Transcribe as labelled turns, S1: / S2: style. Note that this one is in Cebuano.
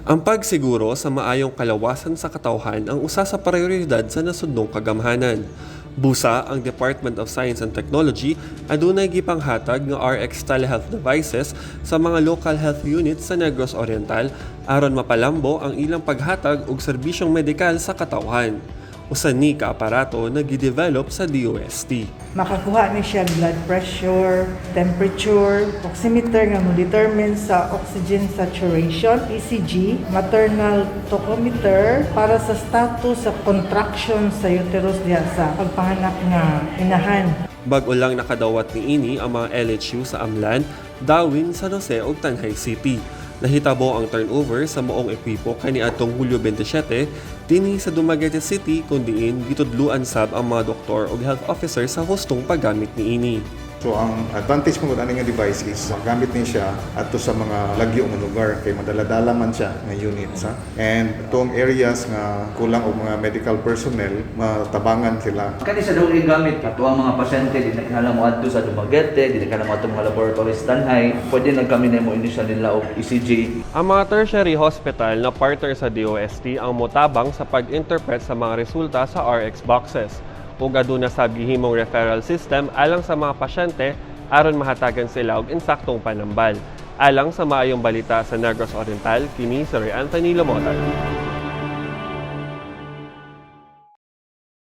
S1: Ang pagsiguro sa maayong kalawasan sa katawhan ang usa sa prioridad sa nasudnong kagamhanan. Busa, ang Department of Science and Technology adunay gipanghatag nga RX telehealth devices sa mga local health units sa Negros Oriental aron mapalambo ang ilang paghatag og serbisyong medikal sa katawhan. Usa ni ka aparato na gidevelop sa DOST.
S2: Makakuha ni siya blood pressure, temperature, oximeter nga mo determine sa oxygen saturation, ECG, maternal tocometer para sa status sa contraction sa uterus diha sa pagpanganak nga inahan.
S1: Bag-o lang nakadawat niini ang mga LHU sa Amlan, Dauin, San Jose ug Tanjay City. Nahitabo ang turnover sa maong ekwipo kaniadtong Hulyo 27 dinhi sa Dumaguete City, kung diin gitudluan sab ang mga doktor ug health officer sa hustong paggamit niini.
S3: So ang advantage mo ani nga device is magamit ni siya adto sa mga lagyo nga lugar kay madala-dala man siya nga units ha. And atong areas nga kulang og mga medical personnel, matabangan sila.
S4: Kani sa daw gamit kato ang mga pasyente di na kinahanglan moadto sa Dumaguete, di na kinahanglan moadto mga laboratory sa Tanjay. Pwede na kami na mo initial nila og ECG.
S1: Ang mga tertiary hospital na partner sa DOST ang motabang sa pag-interpret sa mga resulta sa RX boxes ug aduna sab gihimong referral system alang sa mga pasyente aron mahatagan sila og insaktong panambal. Alang sa Maayong Balita sa Negros Oriental, kini si Roy Anthony Lomotan.